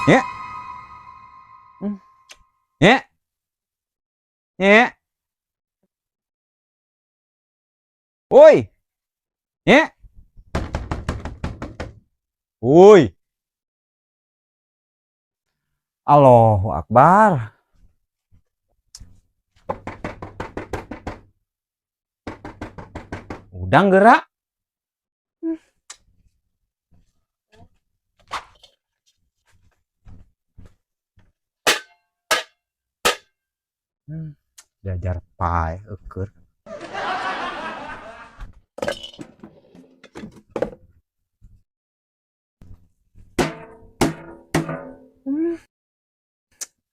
Ya. Ya. Ya. Woi. Ya. Woi. Allahu Akbar. Udang gerak. Diajar paeh eukeur.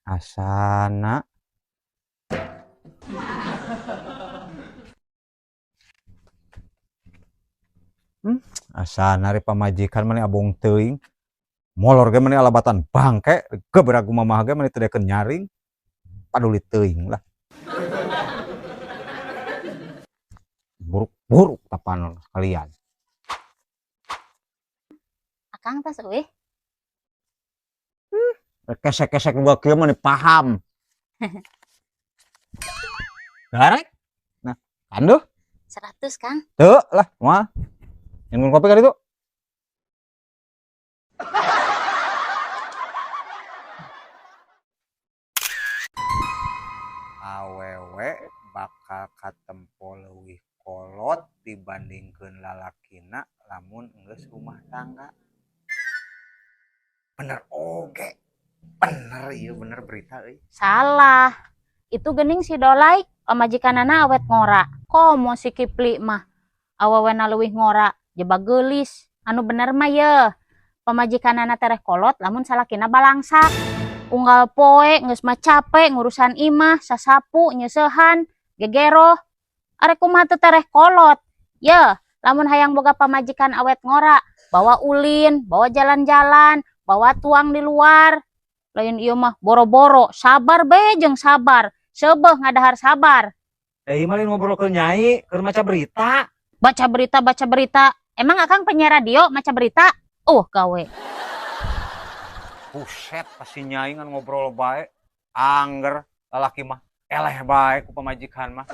Asana. Asana ari pamajikan mani abong teuing. Molor ge mani alabatan bangke, geber aku mamah ge mani teu daekeun nyaring. Paduli teuing lah. Buruk-buruk tapanon kalian. Akang tas euy. Kesek-kesek gua kieu mah paham. Garek. Nah, kanduh. 100, Kang. Teu lah, moal. Yang kopi kali itu. Awewe bakal katempo leuwih kolot dibandingkeun lalakina lamun geus rumah tangga. Bener oge. Bener ieu, bener berita euy. Salah. Itu gening si Dolai, pamajikanana awet ngora. Komo si Kipli mah awewena leuwih ngora, jebak geulis. Anu bener mah ye. Pamajikanana tereh kolot lamun salakina balangsak. Unggal poe geus mah capek ngurusan imah, sasapu, nyeusehan, gegeroh. Arek kumaha teu tereh kolot. Ye, lamun hayang boga pamajikan awet ngora, bawa ulin, bawa jalan-jalan, bawa tuang di luar. Lain ieu mah boro-boro, sabar be jeung sabar. Seubeuh ngadahar sabar. Eh, mah lain ngobrol ke nyai, keur maca berita. Baca berita, baca berita. Emang akang penyiar radio maca berita? Oh, gawe. Buset, pasti nyai ngan ngobrol bae. Angger lalaki mah eleh bae ku pamajikan mah.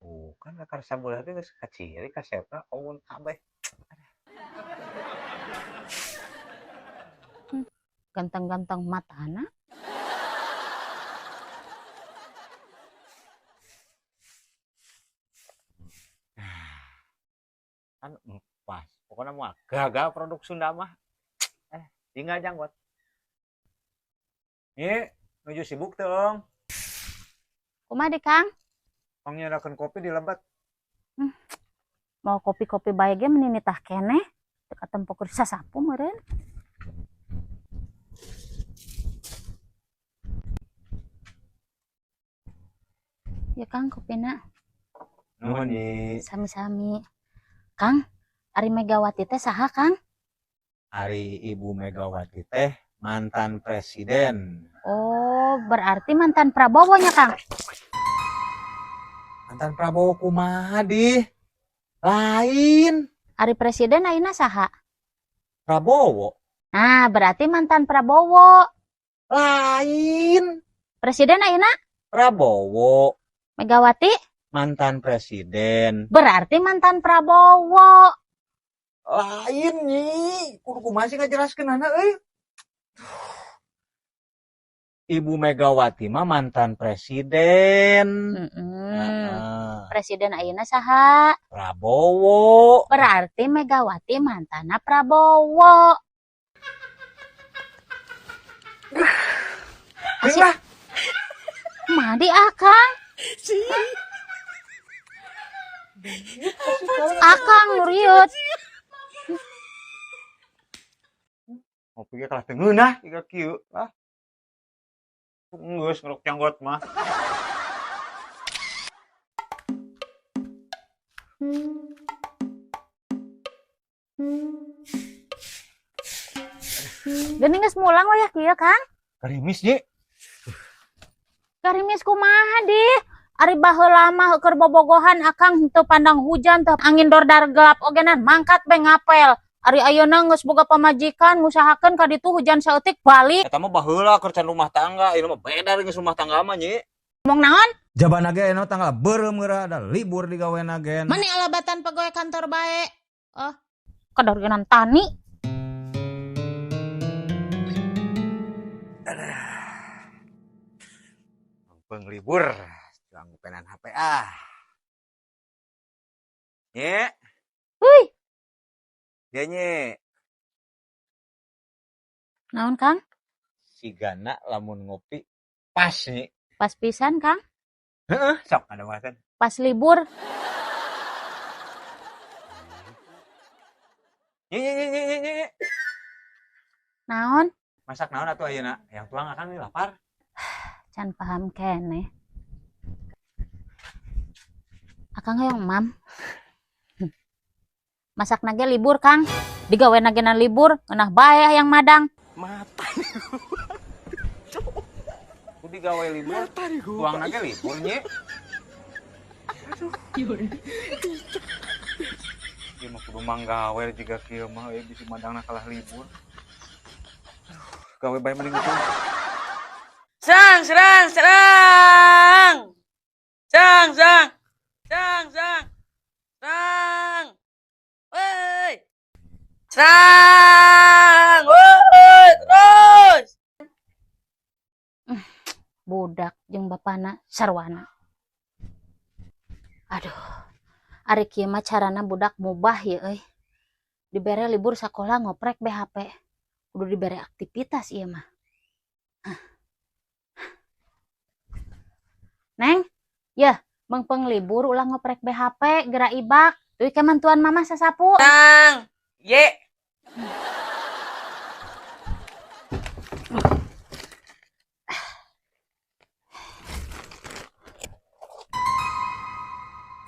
Oh, kan kakar sabulah teh geus kaciri kasepna omun kabeh. Ganteng-ganteng matana. Kan pas. Pokoknya mah gagal produk Sunda mah. Tinggal janggot. Ini nuju sibuk teu, Ong. Kumaha di, Kang? Pang nyadakeun kopi di lebet. Mau kopi-kopi bae ge meni nitah keneh. Teu katempo keur sasapu meureun. Ya Kang, kopina. Nuhun, Nyi. Sami-sami. Kang, ari Megawati teh saha, Kang? Ari Ibu Megawati teh mantan presiden. Oh, berarti mantan Prabowo nya, Kang? Mantan Prabowo kumaha di? Lain. Ari presiden ayeuna saha? Prabowo. Nah, berarti mantan Prabowo. Lain. Presiden ayeuna? Prabowo. Megawati? Mantan presiden. Berarti mantan Prabowo. Lain, Nyi. Kudu kumaha sih ngajelaskeunana euy? Ibu Megawati mah mantan presiden. Heeh. Presiden ayeuna saha? Prabowo. Berarti Megawati mantana Prabowo. Asik. Lah. Madi akang. Akang nuriut. Ngopi ge kalah teu ngeunah ieu kieu lah. Geus ngerok janggot mah. Geuning geus mulang wayah kieu, Kang? Garimis, Nyi. Garimis kumaha dih? Ari baheula mah keur bobogohan akang henteu pandang hujan teu angin dordar gelap ogenan mangkat be ngapel. Ari ayeuna geus boga pamajikan ngusahakeun ka ditu hujan saeutik balik. Eta mah baheula keur can rumah tangga, ieu mah beda geus rumah tangga mah, Nyi. Ngomong naon? Jabana ge eno tanggal beureum geura da libur digawena gen. Mani alabatan pegawai kantor bae. Oh, kadorgenan tani. Penglibur, cuang penan HP ah. Nye. Wih. Ya, Nye. Naon, Kang? Sigana lamun ngopi pas, Nye. Pas pisan, Kang. Heeh, sok ada makan. Pas libur. Nye, nye, nye, nye, nye, nye. Naon? Masak naon atuh ayeuna? Yang tuang akang nih lapar. Can paham keneh. Akang hayang mam. Masak nage libur, Kang. Digawe nage na libur, ngeunah bae hayang madang. Mata. Ku digawe libur, tuang nage libur, Nye. Ieu mah kudu manggawe jiga kieu mah euy bisi madangna kalah libur. Aduh, gawe bae mending itu. Serang, serang, serang. Serang, serang. Serang, serang. Serang. Woi. Serang. Woi, terus. Budak jeung bapana sarwana. Aduh. Ari kieu mah carana budak mubah ya euy. Dibere libur sakola ngoprek be HP. Kudu dibere aktivitas ieu mah. Hah. Neng, ya, mengpeng libur ulah ngoprek be HP, gerak ibak. Duit ke mantuan mama sasapu. Serang. Ye.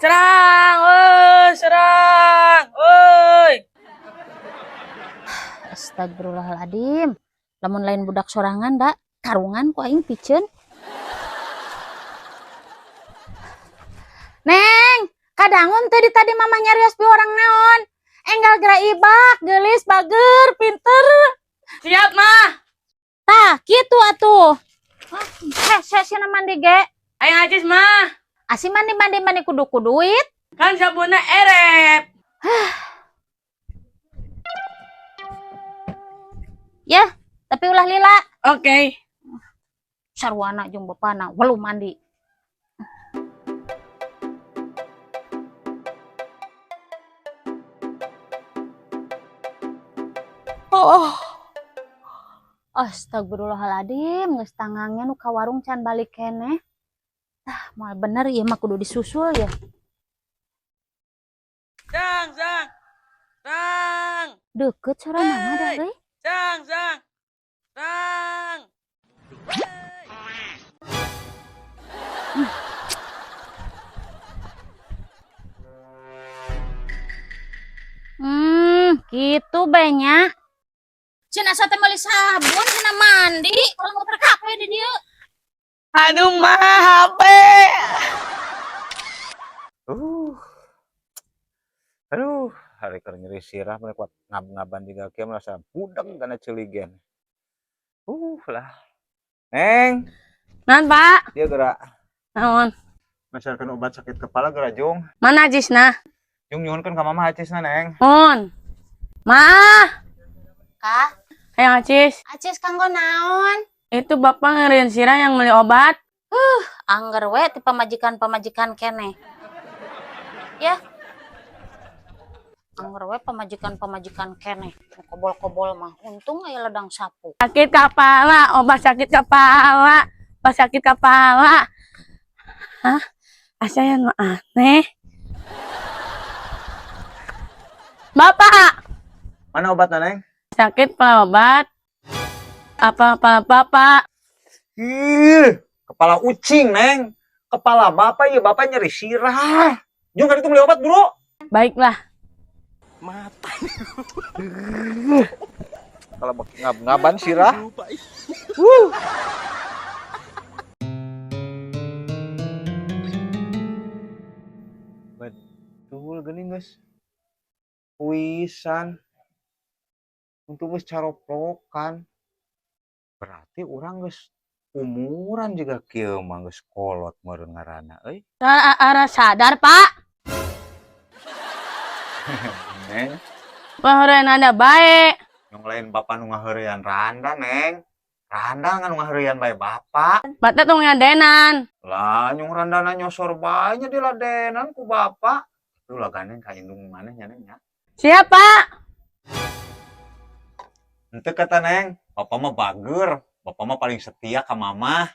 Serang, woi, serang, woi. Astagfirullahaladzim. Lamun lain budak sorangan da, karungan ku aing piceun. Neng, kadangun teh di tadi mama nyarios bi orang naon. Enggal gerak ibak, geulis, bager, pinter. Siap, mah. Tah, kitu atuh. Heh, sia mandi ge. Aing acis, mah. Asi mandi mandi mandi kudu ku duit. Kan sabunna erep. Ya, tapi ulah lila. Oke. Sarwana jeung bapana walu mandi. Oh. Astagfirullahaladzim, geus tangangnya nu ka warung can balik keneh. Tah, moal bener ieu mah kudu disusul ya. Serang, serang. Serang. Deket sora mama dah euy. Serang, serang. Serang. Gitu banyak. Cina sate meuli sabun, cina mandi, orang ngoprek HP di dieu. Aduh mah HP. Aduh, hari keur nyeri sirah mah kuat ngab-ngaban juga kieu merasa budeng kana ceuligen. Lah. Neng. Naon, Pak? Dia gerak. Naon? Masarkeun obat sakit kepala gerak jung. Mana acisna? Jung nyuhunkeun ka mama acisna, Neng. Mun. Mah. Kah? Hayang acis. Acis kanggo naon? Itu bapak ngeriin sirah yang beli obat. Angger we ti pamajikan-pamajikan keneh. Ya. Angger we pamajikan-pamajikan keneh. Kobol-kobol mah untung aya ledang sapu. Sakit kepala, obat sakit kepala, obat sakit kepala. Hah? Asa yang aneh. Bapak. Mana obatnya, Neng? Sakit kepala obat. Apa kepala bapak? Ih, kepala ucing, Neng. Kepala bapak ya, bapak nyeri sirah. Jung ka ditu beli obat, bro. Baiklah. Mata. Kalau ngab-ngaban sirah. Lupa. Wuh. Betul geuning geus. Wisan. Untuk geus caroplokan. Berarti urang geus umuran juga kieu mah, geus kolot meureun ngaranna euy. Arah sadar, Pak. Neng, Paheureun ada bae. Yang lain bapak nu ngaheureyan randa, Neng. Randa ngan nu ngaheureyan bae bapak. Bapak tong ngadenan. Lah, nyung randana nyosor bae nya diladenan ku bapak. Lu lah gandeng ka indung maneh nya, Neng, nya. Siap, Pak. Henteu kata Neng, bapak mah bager, bapak mah paling setia ka mama.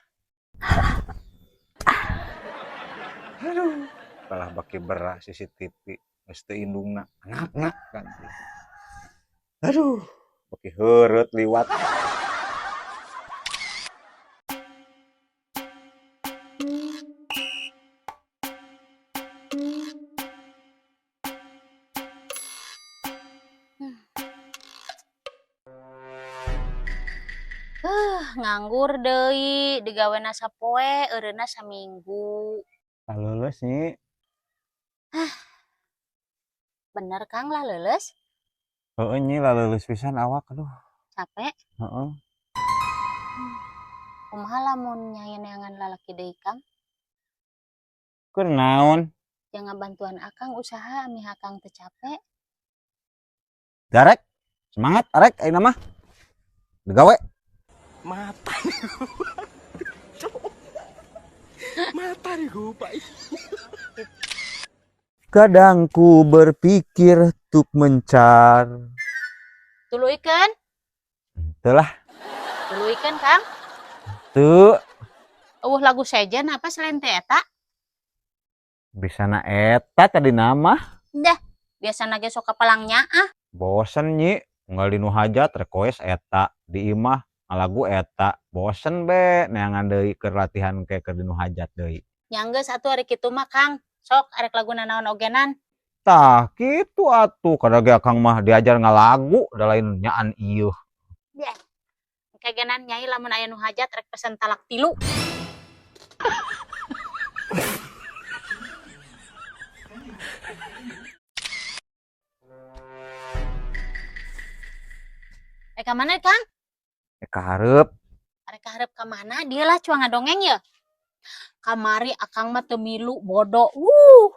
Aduh, kalah baki berak CCTV, geus teu indungna, anakna ganti. Aduh, baki heureut liwat. Nganggur deui, digawena sapoe, eureunna saminggu. Lulus nih. Bener, Kang, lah leuleus? Heeh, Nyi, lah lulus pisan awak, aduh. Capek? Heeh. Kumaha lamun nyai neangan lalaki deui, Kang? Keur naon? Jangan bantuan akang usaha amih akang teu capek. Darek. Semangat, arek ayeuna mah. Digawe. Mata nih. Mata nih gue, Pak. Kadang ku berpikir tuk mencar. Tuluykeun? Teu lah. Tuluykeun, Kang. Teu. Euweuh lagu sejen apa selain teh eta? Bisa na eta tadi nama. Dah, biasana ge sok kapalangnya ah. Bosen, Nyi, unggal di nu hajat request eta, di imah ngalagu eta. Bosen be, neangan deui keur latihan ke keur di nu hajat deui. Nya geus atuh ari kitu mah, Kang. Sok arek lagu nanaon ogenan. Tah, kitu atuh, kada ge akang mah diajar ngalagu da lain nyaan ieu. Kagenan nyai lamun aya nu hajat rek pesen talak tilu. Eh, ka mana, Kang? Eh, ka hareup. Arek ka hareup ka mana? Dia lah cuang ngadongeng ya. Kamari akang mah teu milu bodoh. Wuh.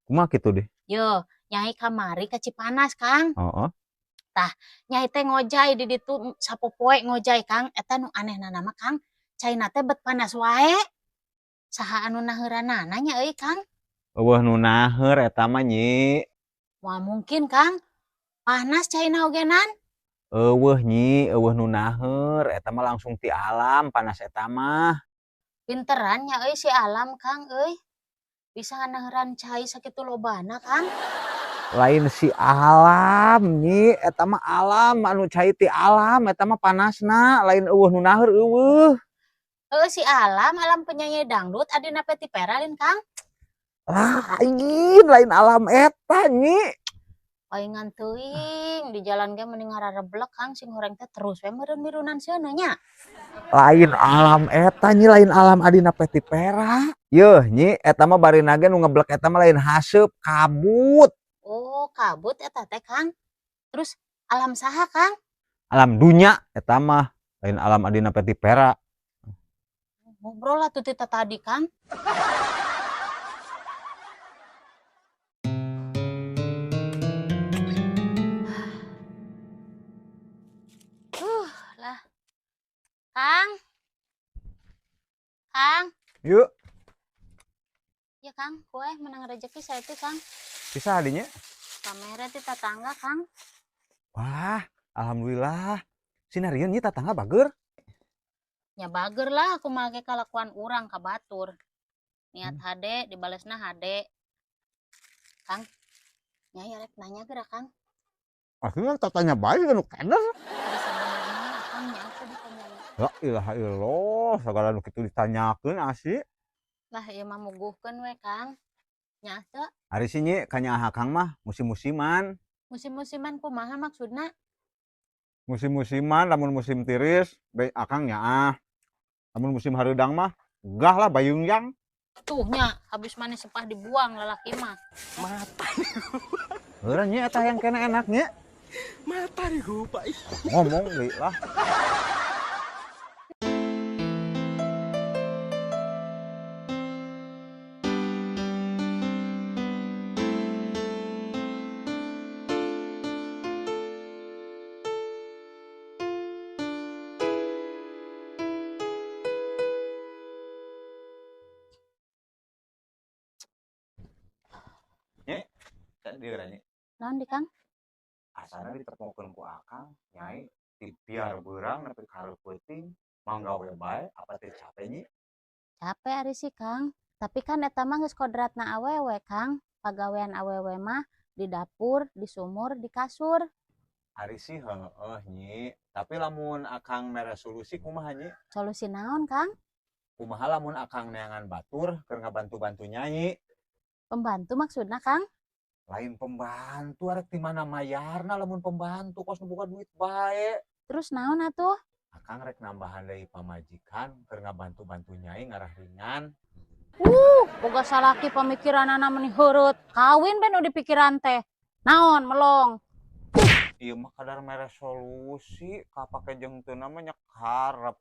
Kumaha kitu deh? Yo, nyai kamari ka Cipanas, Kang. Heeh. Nyai teh ngojay di ditu sapopoe ngojay, Kang. Eta nu anehna mah, Kang, caina teh bet panas wae. Saha anu naheuranana nya euy, Kang? Euweuh nu naheur eta mah, Nyi. Moal mungkin, Kang. Panas caina ogenan. Euweuh, Nyi, euweuh nu naheur, eta mah langsung ti alam panas eta mah. Pinteran nya euy si alam, Kang, euy. Bisa nganaheuran cai sakitu lobana, Kang. Lain si alam, Nyi, eta mah alam anu cai ti alam eta mah panasna, lain euweuh nu naheur euweuh. Heueuh si alam, alam penyanyi dangdut adina Petty Pera lain, Kang? Lain, lain alam eta, Nyi. Paingan teuing di jalan ge mending ngarareblek, Kang, sing horeng teh terus we meureun mirunan seuneu nya. Lain alam eta, Nyi, lain alam adina Petty Pera. Yeuh, Nyi, eta mah barina ge nu ngeblek eta mah lain haseup, kabut. Oh, kabut eta teh, Kang. Terus alam saha, Kang? Alam dunya eta mah, lain alam adina Petty Pera. Ngobrol lah tuh tita tadi, Kang. Lah. Kang. Kang. Yuk. Ya, Kang, kue menang rezeki saya tuh, Kang. Bisa hadinya? Kamera ti tetangga, Kang. Wah, alhamdulillah. Sinarian nya tetangga bager. Ya bager lah, aku make kalakuan urang ka batur. Niat hade dibalesna hade. Kang, nyai arek nanya geura, Kang. Akhirnya tatanya baik anu keder. Ari sebenarnya akang nya aku bukan nyai. La ilaha illallah, sagala nu kitu ditanyakeun asih. Lah, ieu mah muguhkeun we, Kang. Nyaah teu? Ari sih, Nyi, kanyaah akang mah musim-musiman. Musim-musiman kumaha maksudna? Musim-musiman, lamun musim tiris, bae akang nyaah. Lamun musim hareudang mah gah lah bayungyang. Tuh nya, habis maneh sepah dibuang lalaki mah. Mata. Heureuh, Nyi, eta yang kena enak, Nyi. Mata nih Pak. Ngomong deui lah. Nyi, tadi Nyi. Naon di, Kang? Asana ditepokeun ku akang, Nyai, ti piar beurang nepi ka hareup peuting, manggawe bae, apa teu capek, Nyi? Capek ari sih, Kang. Tapi kan eta mah geus kodratna awewe, Kang. Pagawean awewe mah di dapur, di sumur, di kasur. Ari sih heueuh, Nyi, tapi lamun akang mere solusi kumaha, Nyi? Solusi naon, Kang? Kumaha lamun akang neangan batur keur ngabantu-bantu Nyai? Pembantu maksudna, Kang? Lain pembantu, arek di mana mayarna lamun pembantu, kos nu boga duit bae. Terus naon atuh? Akang rek nambahan deui pamajikan keur ngabantu-bantu Nyai ngarah ringan. Boga salaki pamikiranana meni heureut. Kawin be nu dipikiran teh. Naon melong? Ieu mah kadar mere solusi, kapake jeung teu mah nya karep.